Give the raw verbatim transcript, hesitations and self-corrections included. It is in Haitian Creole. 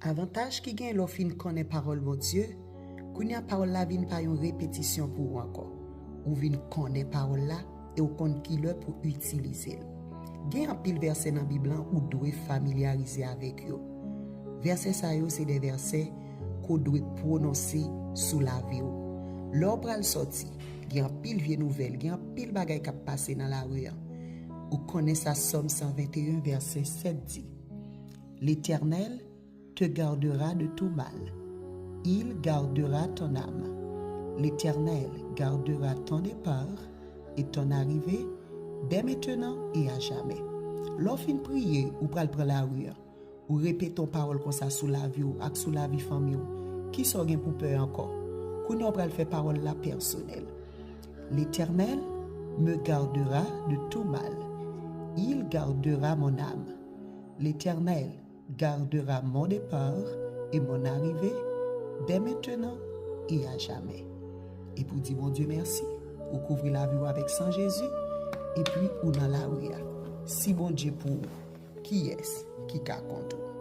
Avantaj ki gen lè w fin konnen pawòl Bondye, kounye a pawòl la vin pa yon repetisyon pou ou ankò. Ou vin konnen pawòl la e w konn ki lè pou w itilize l. Gen anpil vèsè nan Bib lan ou dwe familyarize avèk yo. Vèsè sa yo se de vèsè ke w dwe pwononse sou lavi w. Lè w pral sòti, gen anpil vye nouvèl, gen anpil bagay k ap pase nan lari a. Ou konnen sa Sòm san venteyen vèsè sèt di, L'Éternel te gardera de tout mal. Il gardera ton âme. L'Éternel gardera ton départ et ton arrivée dès maintenant et à jamais. Lè w fin priye, ou pral pran lari a. Ou repete yon pawòl konsa sou lavi w ak sou lavi fanmi w. Kisa w gen pou pè ankò? Kounye a w pral fè pawòl la pèsonèl. L'Éternel me gardera de tout mal. Il gardera mon âme. L'Éternel gardera mon départ et mon arrivée dès maintenant et à jamais. Epi w di Bondye mèsi, ou kouvri lavi w avèk san Jezi, epi ou nan lari a. Si Bondye pou ou, kiyès ki ka kont ou?